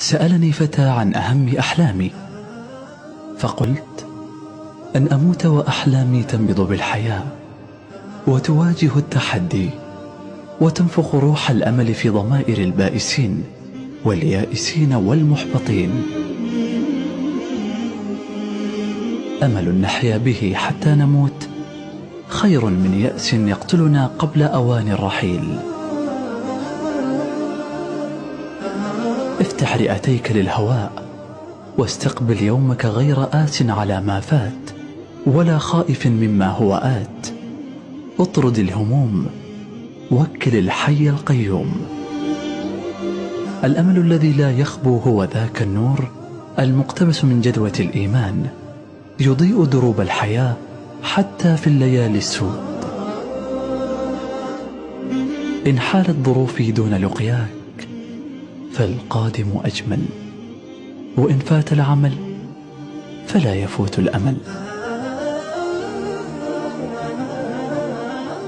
سألني فتى عن أهم أحلامي، فقلت: أن أموت وأحلامي تنبض بالحياة وتواجه التحدي وتنفخ روح الأمل في ضمائر البائسين واليائسين والمحبطين. أمل نحيا به حتى نموت خير من يأس يقتلنا قبل أوان الرحيل. افتح رئتيك للهواء واستقبل يومك غير آس على ما فات ولا خائف مما هو آت. اطرد الهموم، وكل الحي القيوم. الأمل الذي لا يخبو هو ذاك النور المقتبس من جدوى الإيمان، يضيء دروب الحياة حتى في الليالي السود. إن حالت ظروفي دون لقياك فالقادم أجمل، وإن فات العمل فلا يفوت الأمل.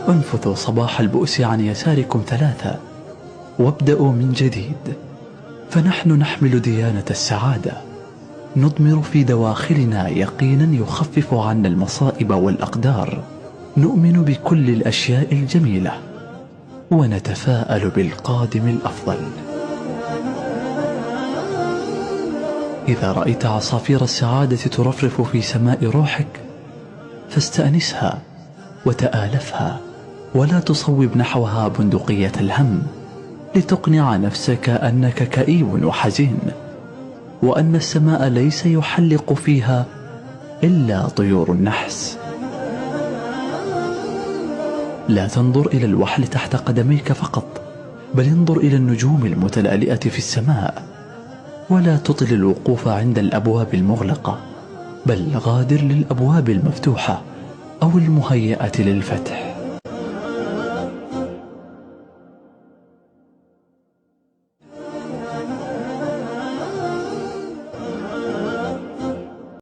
انفثوا صباح البؤس عن يساركم ثلاثة وابدأوا من جديد، فنحن نحمل ديانة السعادة، نضمر في دواخلنا يقينا يخفف عنا المصائب والأقدار، نؤمن بكل الأشياء الجميلة ونتفاءل بالقادم الأفضل. إذا رأيت عصافير السعادة ترفرف في سماء روحك فاستأنسها وتآلفها، ولا تصوب نحوها بندقية الهم لتقنع نفسك أنك كئيب وحزين، وأن السماء ليس يحلق فيها إلا طيور النحس. لا تنظر إلى الوحل تحت قدميك فقط، بل انظر إلى النجوم المتلألئة في السماء، ولا تطل الوقوف عند الأبواب المغلقة، بل غادر للأبواب المفتوحة أو المهيئة للفتح.